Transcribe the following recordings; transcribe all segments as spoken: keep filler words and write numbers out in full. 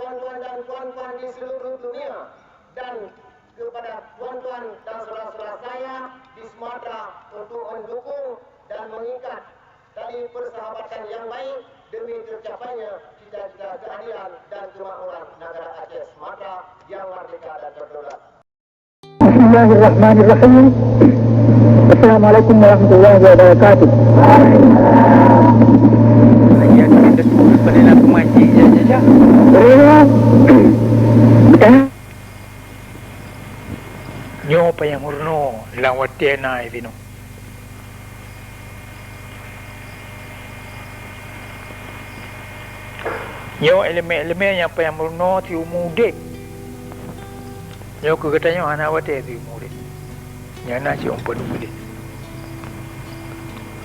Tuan-tuan dan puan-puan di seluruh dunia, dan kepada tuan-tuan dan saudara-saudara saya di Sumatera untuk mendukung dan mengikat tali persahabatan yang baik demi tercapainya cita-cita keadilan dan kemakmuran negara Aceh Sumatera yang merdeka dan berdaulat. Bismillahirrahmanirrahim. Assalamualaikum warahmatullahi wabarakatuh. Yang kita sebut pada lagu majik je, je, je. Nyoe payah meurunoe lam watèe na sinoe. Nyoe ileumèe-ileumèe nyang payah meurunoe siumu udép. Nyoe keu geutanyoe hana watèe siumu udép. Nyan na siumpet udép.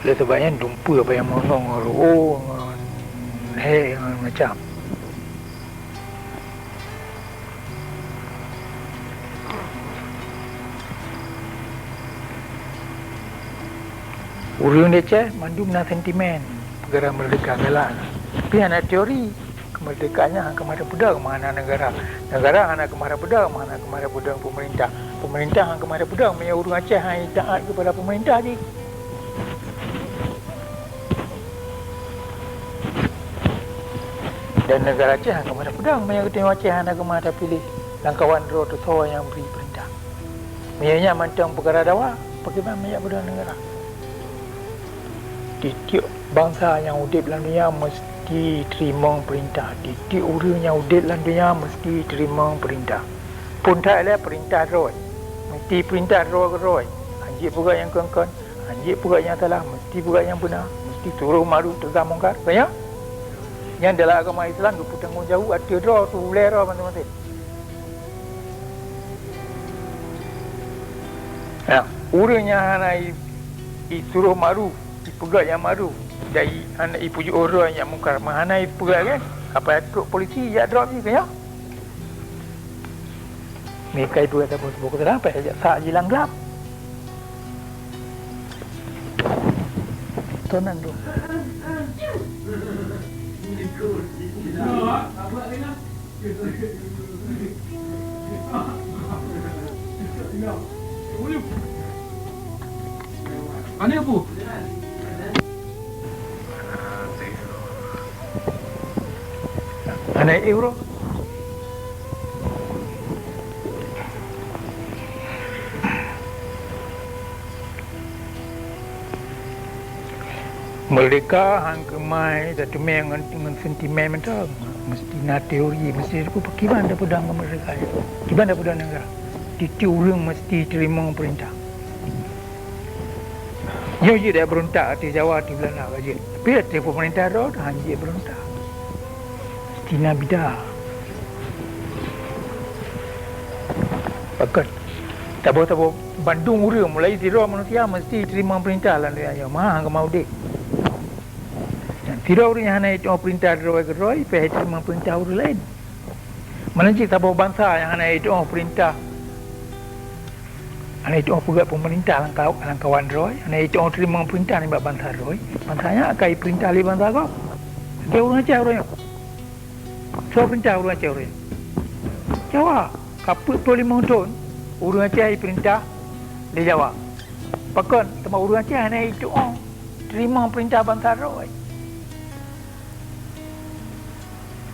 Oleh sabab nyan dumpeue payah meurunoe ngon ruoh, ngon hék, ngon macam. Ureueng di Aceh mandum na sentimen peugah meurdeka galak. Tapi hana teori, keumeurdekaan nyan hana keumah tapeudong meuhana neugara. Neugara hana keumah tapeudong meuhana keumah tapeudong peumeurintah. Peumeurintah hana keumah tapeudong meunyoe ureueng Aceh hana taát keupada peumeurintah jih. Dan neugara Aceh hana keumah tapeudong meunyoe geutanyoe Aceh hana keumah tapiléh lamkawan droe teuh soe nyang bri peurintah. Meunyoe nyan mantong peukara dawa, pakriban meujak beudoh neugara. Tieb-tieb bansa nyang udeb lam donya meuseuti teurimong peurintah. Tieb-tieb ureueng nyang udeb lam donya meuseuti teurimong peurintah. Phon that lé peurintah droe, meuseuti peurintah droe keudroe. Hanjeuet peugah nyang kon-kon, hanjeuet peugah nyang salah, meuseuti peugah nyang beuna, meuseuti turoh maru teuga mungkar. Ka nyan? Nyan dalam agama Islam geupeutanggong jaweueb ateueh droe, ateueh ulèe droe maséng-maséng. Nah, ureueng nyang hana i, ituroh maru, ipeugah nyang maru, dan i, hana ipujoe droe nyang mungkar, meuhana ipeugah lé, apa trok polisi jak drop jih, ka nyan? Meukai peugah saboh-saboh keudroe, sampai jak sak jilang glab. Tonan tu. Mana, Bu? Aneuk Ibro. Meurdeka han keumah tateumé ngon, ngon sentimen mantong. Meuseuti na teori, meuseuti pakriban tapeudong keumeurdeka nyan. Kiban tapeudong neugara. Tieb-tieb ureueng meuseuti teurimong peurintah. Nyoe jeuet dak beurontak ateueh Jawa, ateueh Beulanda ka jeuet. Tapi ateueh peumeurintah droe han jeuet beurontak. Meuseuti na bida. Pakon? Saboh-saboh bandum ureueng, mulai sidroe manusia meuseuti teurimong peurintah lam donya nyoe, meuhana han keumah udeb. Dan sidroe ureueng nyang hana jiteurimong peurintah droe keudroe, payah jiteurimong peurintah ureueng laén. Meunan cit saboh bansa nyang hana jiteurimong peurintah, hana jiteurimong peugét peumeurintah lam ka-, lam kawan droe, hana jiteurimong teurimong peurintah nibak bansa droe, bansa nyan akai jipeurintah lé bansa gob. Lagèe ureueng Aceh uroe nyoe. Soe peurintah ureueng Aceh uroe nyoe? Jawa. Ka peuet ploh limong thon ureueng Aceh jipeurintah lé Jawa. Pakon? Teuma ureueng Aceh hana jiteurimong teurimong peurintah bansa droe.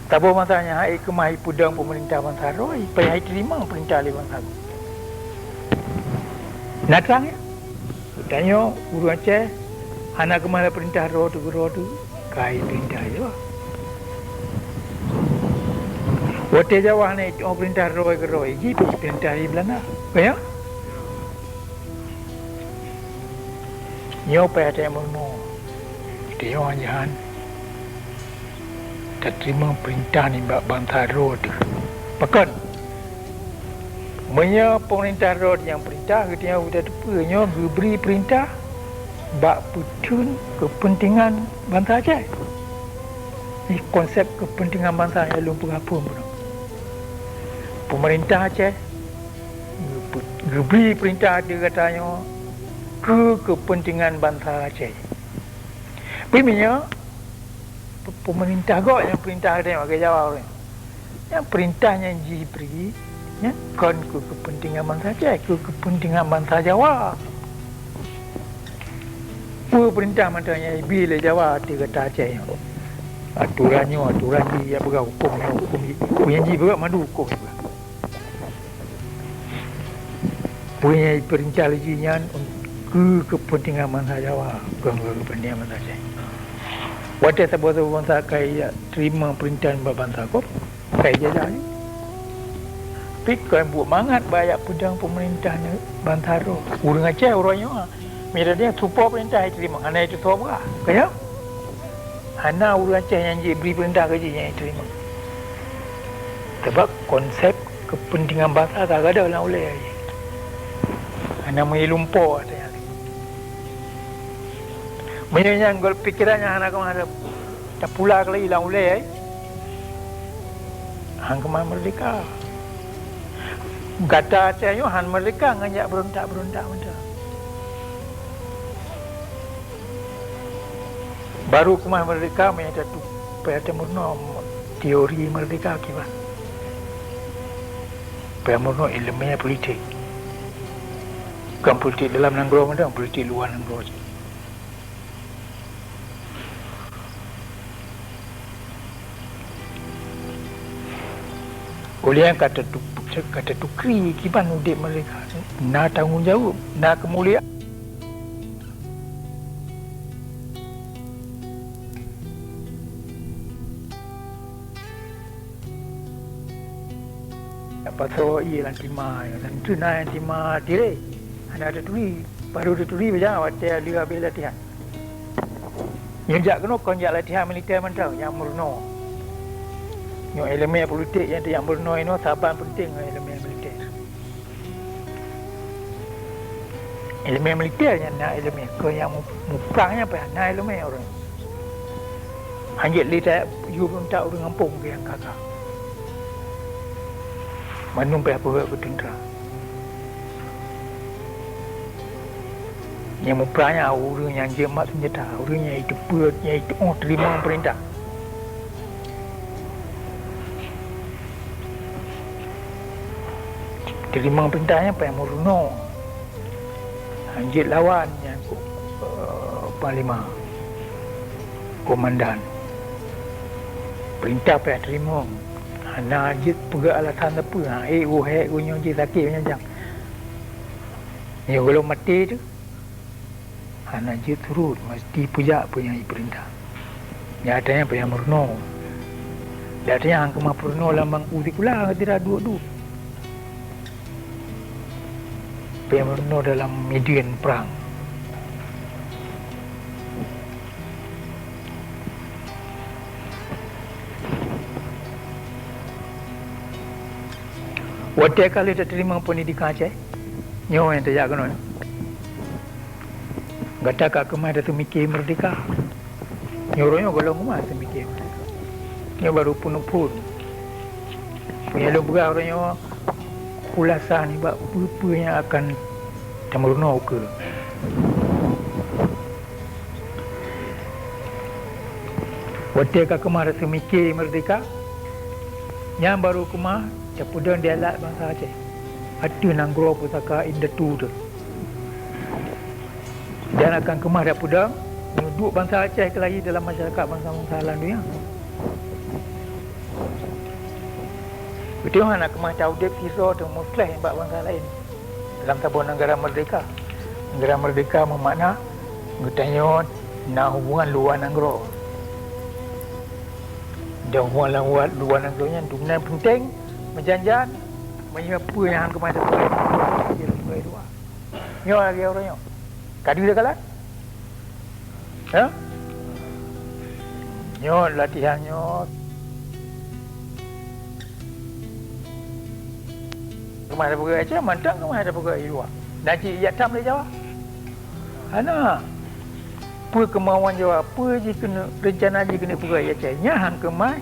Saboh masa nyan han keumah jipeudong peumeurintah bansa droe, payah jiteurimong peurintah lé bansa. Na trang nyan? Tanyoe ureueng Aceh hana keumah peurintah droe teuh keudroe teuh, ka jipeurintah Jawa. Watèe Jawa hana jiteurimong peurintah droe keudroe, jipeurintah lé Beulanda. Ka nyan? Nyoe payah that meurunoe. Tanyoe nyan tateurimong peurintah nibak bansa droe teuh. Pakon? Meunyoe peumeurintah droe nyang peurintah, geutanyoe geutateupeue nyoe geubri peurintah bak peutheun keupeuntengan bansa Aceh. Nyoe konsep keupeuntengan bansa nyang lôn peugah phon bunoe. Peumeurintah Aceh geupeu-, geubri peurintah ateueh gata nyoe keu keupeuntengan bansa Aceh. Tapi meunyoe pe-, peumeurintah gob nyang peurintah geutanyoe lagèe Jawa uroe nyoe, Nyang peurintah nyang jibri nyan kon keu keupeuntengan bansa Aceh, keu keupeuntengan bansa Jawa. Peue peurintah mantong nyang ibi lé Jawa ateueh gata Aceh nyoe? Aturan nyoe, aturan jih, jak peugah hukôm nyoe, hukôm jih. Peue nyang jih peugah, mandum hukôm jih peugah. Peue nyang jipeurintah lé jih nyan keu keupeuntengan bansa Jawa, kon keu keupeuntengan bansa Aceh. Watèe saboh-saboh bansa ka jiteurimong peurintah bak bansa gob, ka jijajah jih. Tapi kon buet mangat bak jak peudong peumeurintah bansa droe. Ureueng Aceh uroe nyoe, meunyoe dia tupo peurintah jiteurimong, hana jiteutoe beurah. Ka nyoe? Hana ureueng Aceh nyang jibri peurintah keu jih nyang jiteurimong. Sabab konsep keupeuntengan bansa ka gadôh lam ulèe jih. Hana meulumpo ata nyan. Meunyoe nyan gohlom pikeran nyang hana keumah tapula keulai lam ulèe, han keumah meurdeka. Gata Aceh nyoe han meurdeka ngon jak beurontak-beurontak mantong. Baru keumah meurdeka meunyoe tatu-, payah tameurunoe teori meurdeka kiban. Payah meurunoe ileumèe politik. Kon politik dalam nanggroe mantong, politik luwa nanggroe. Ulèe nyan ka tatu-, ka tatukri kiban udép meurdeka. Na tanggong jaweueb, na keumuliaan. Pasoe ié lam tima, lam teuna nyang tima tiré. Hana taturi, baru taturi pajan watèe lheueh habéh latihan. Nyoe jak keunoe kon jak latihan militè mantong, jak meurunoe. Nyoe ileumèe politik nyang tajak meurunoe inoe saban peunteng ngon ileumèe militè. Ileumèe militè nyan na ileumèe, keu nyang mu-, muprang nyan payah na ileumèe ureueng. Hanjeuet lé tajak yue beurontak ureueng gampông keu nyang ka-ka. Mandum payah peugöt keu teuntra. Nyang muprang nyan ureueng nyang jeuet mat seunjata, ureueng nyang jiteupeue, nyang jiteuôh teurimong peurintah. Teurimong peurintah nyan payah meurunoe. Hanjeuet lawan nyan, eh, panglima, komandan. Peurintah payah teurimong. Hana jeuet peugah alasan sapeue, ha, eh, uh, hèk, uh, nyoe jih sakét, nyoe jang. Nyoe gohlom maté teuh. Hana jeuet surot, meuseuti peujak peue nyang jipeurintah. Nyata nyan payah meurunoe. Nyata nyan han keumah peurunoe lam bangku sikula, sira duek-duek. Payah meurunoe dalam medan prang. Watèe ka lheueh tateurimong peundidikan Aceh, nyoe nyang tajak keunoe. Gata ka keumah taseumike meurdeka. Nyoe uroe nyoe gohlom keumah seumike meurdeka. Nyoe baru phon-phon. Peue nyang lôn peugah uroe nyoe khulasa nibak peue-peue nyang akan tameurunoe ukeue. Watèe ka keumah taseumike meurdeka, nyan baru keumah tapeudong dialat bansa Aceh ateueh nanggroe pusaka indatu teuh. Dan akan keumah tapeudong, nyoe duek bansa Aceh keulayi dalam masyarakat bansa-bansa lam donya. Beutôi hana keumah taudép sidroe teumeukleh bak bansa laén dalam saboh neugara meurdeka. Neugara meurdeka meumakna geutanyoe na hubungan luwa nanggroe. Dan hubungan lam luwa, luwa nanggroe nyan dumnan peunteng, meujan-jan, meunyoe peue nyang han keumah tapeugah, nyoe lagèe uroe nyoe. Ka deuh teukalon? Hah? Nyoe latihan nyoe. Keumah tapeugah Aceh, mantong keumah tapeugah i luwa. Na cit jak tham lé Jawa? Hana. Peue keumauan Jawa, peue jih keuneuk, reuncana jih keuneuk peugah i Aceh, nyan han keumah.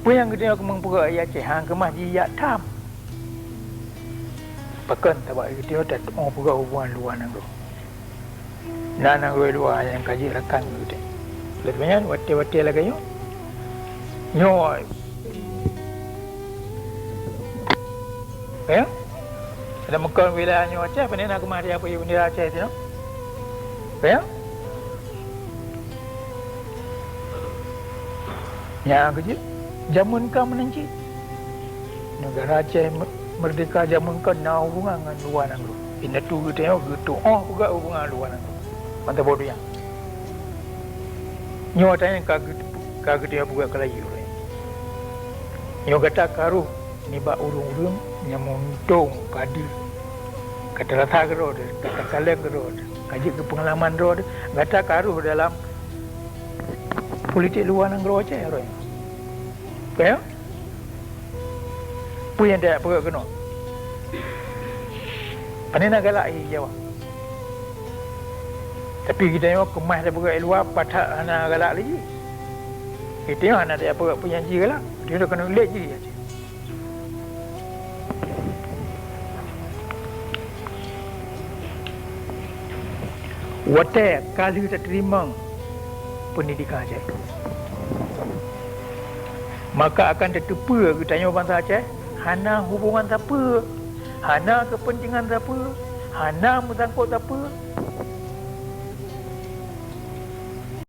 Peue nyang geutanyoe keumeung peugah i Aceh, han keumah jijak tham. Pakon? Sabab geutanyoe tateumé peugah hubungan luwa nanggroe. Na nanggroe luwa nyang ka jeuet rakan keu geutanyoe. Lé nyan, watèe-watèe lagèe nyoe, nyoe Ya? Ada meukeun wilayah nyoe Aceh, pane na keumah dia bendera Aceh tu. Ya? Nyang keujeuet, jameun ka meunan cit. Negara Aceh me-, merdeka jameun ka na hubungan ngon luwa nanggroe. Indatu geutanyoe geutuoh peugah hubungan luwa nanggroe. Mantap bodoh nyan. Nyoe tanyoe ka geut-, ka geutanyoe peugah keulayi uroe nyoe. Nyoe gata ka rôh nibak ureuëng-ureuëng nyang meuuntông ka deuh, ka teurasa keudroe deuh, ka takalon keudroe deuh, ka jeuet keu peungalaman droe deuh, gata ka rôh dalam politik luwa nanggroe Aceh uroe nyoe. Ka ya? Peue nyang tajak peugah keunoe? Pane na galak jih jaweueb. Tapi geutanyoe keumah tapeugah i luwa, pat that hana galak lé jih. Geutanyoe hana tajak peugah peue nyang jih galak. Geutanyoe keuneuk lé jih. Watée ka lheueh tateurimong peundidikan Aceh, maka akan tateupeue geutanyoe bansa Aceh hana hubongan sapeue, hana keupeuntengan sapeue, hana meusangkot sapeue